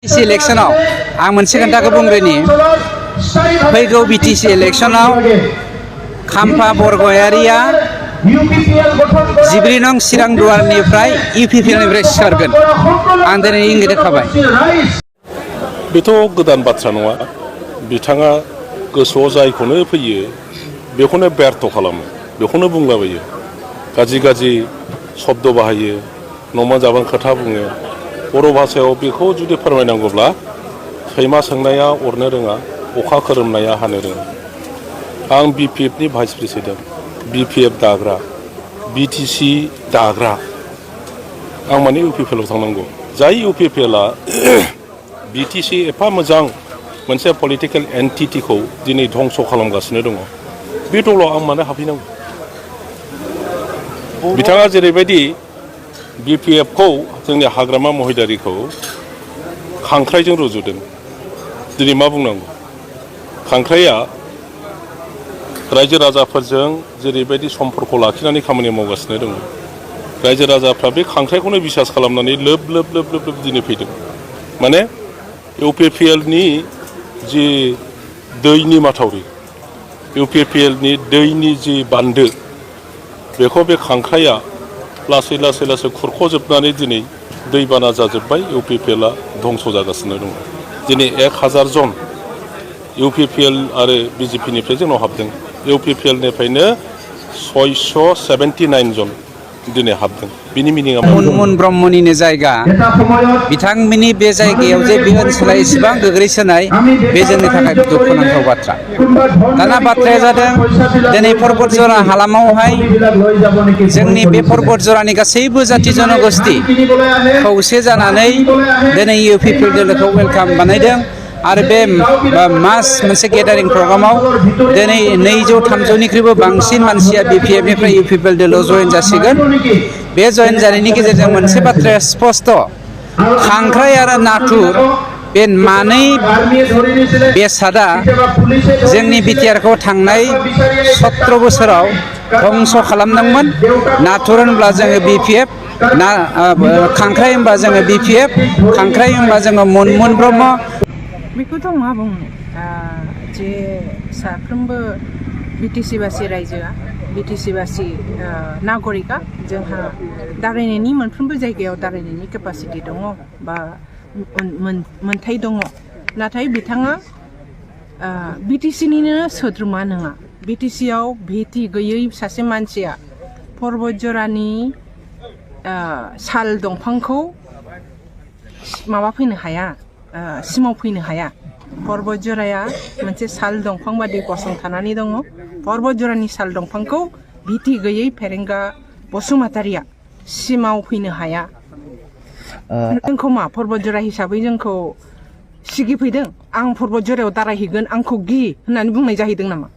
इलेक्शनाव आं मोनसे खोथाखौ बुंग्रोनि फैगौ बिटिसि इलेक्शनाव खाम्फा बरगयारिया 14 नं चिरां दुवारनिफ्राय इउपिपिएलनिफ्राय सिखारगोन आं दिनै इंगित होखाबाय। बेथ' गोदान बाथ्रा नङा। बिथाङा गोसोआव जायखौनो फैयो बेखौनो बेर्थ खालामो, बेखौनो बुंलाबायो, गाज्रि गाज्रि शब्द बाहायो, नमा जाबां खोथा बुङो। बर' भाषायाव बेखौ जुदि फोरमायनांगौब्ला सैमा सोंनाया अरनो रोङा, अखा खोरोमनाया हानो रोङा। आं बिपिएफनि भाइस प्रेसिडेन्ट, बिपिएफ दाग्रा, बिटिसि दाग्रा। आं माने इउपिपिएलआव थांनांगौ। जाय इउपिपिएलआ बिटिसि एफा मोजां मोनसे पलिटिकेल एन्टिटिखौ दिनै धंस खालामगासिनो दङ, बे दलाव आं मानो हाबहैनांगौ? बिथाङा जेरैबायदि बिपिएफखौ जोंनि हाग्रामा महिदारिखौ खांख्राइजों रुजुदों, दिनै मा बुंनांगौ? खांख्राइया रायजो राजाफोरजों जेरैबायदि सम्पर्क लाखिनानै खामानि मावगासिनो दङ, रायजो राजाफ्रा बे खांख्राइखौनो बिसास खालामनानै लोब लोब लोब लोब लोब दिनै फैदों। माने इउपिपिएलनि जि दैनि माथावरि, इउपिपिएलनि दैनि जि बान्दो, बेखौ बे खांख्राइया लासै लासै लासै खुरख'जोबनानै दिनै दैबाना जाजोब्बाय। इउपिपिएलआ धंस जागासिनो दङ। दिनै 1000 जन इउपिपिएल आरो बिजेपिनिफ्राय जोंनाव हाबदों। इउपिपिएलनिफ्रायनो 679 जन दिनै हाबदों। बिनि मिनिङा मुनमुन ब्रह्मनिनो जायगा, बिथांमोननि बे जायगायाव जे बे ओनसोला एसेबां गोग्लैसोनाय, बे जोंनि थाखाय दुखुनांथाव बाथ्रा। दाना बाथ्राया जादों दिनै पर्बतजरा हालामावहाय जोंनि बे पर्बतजरानि गासैबो जाथि जनगोष्ठी खौसे जानानै दिनै इउपिपिएल दोलोखौ वेलकाम बानायदों आरो बे मास मोनसे गेदारिं प्रग्रामाव दिनै 200-300निख्रुइबो बांसिन मानसिया बिपिएफनिफ्राय इउपिपिएल दोलोआव जयेन जासिगोन। बे जयेन जानायनि गेजेरजों मोनसे बाथ्राया स्पष्ट, खांख्राइ आरो नाथुर बे मानै बेसादा जोंनि बिटिआरखौ थांनाय 17 बोसोराव धंस खालामदोंमोन। नाथुर होनब्ला जोङो बिपिएफ, खांख्राइ होनबा जोङो बिपिएफ, खांख्राइ होनबा जोङो मुनमुन ब्रह्म। बेखौथ' मा बुंनो, जे साफ्रोमबो बिटिसि बासि रायजोआ, बिटिसि बासि नागरिकआ जोंहा दारायनायनि मोनफ्रोमबो जायगायाव दारायनायनि केपासिटि दङ बा मोनथाय दङ। नाथाय बिथाङा बिटिसिनिनो सोद्रोमा नङा। बिटिसिआव भेटि गैयै सासे मानसिया पर्बतजरानि साल दंफांखौ माबा फैनो हाया, सिमाव फैनो हाया। पर्बतजराया मोनसे साल दंफां बादि गसंथानानै दङ। पर्बतजरानि साल दंफांखौ भिटि गैयै फेरेंगा बसुमतारिया सिमाव फैनो हाया। जोंखौ मा पर्बतजरा हिसाबै जोंखौ सिगिफैदों? आं पर्बतजरायाव दारायहैगोन, आंखौ गि होननानै बुंनाय जाहैदों नामा?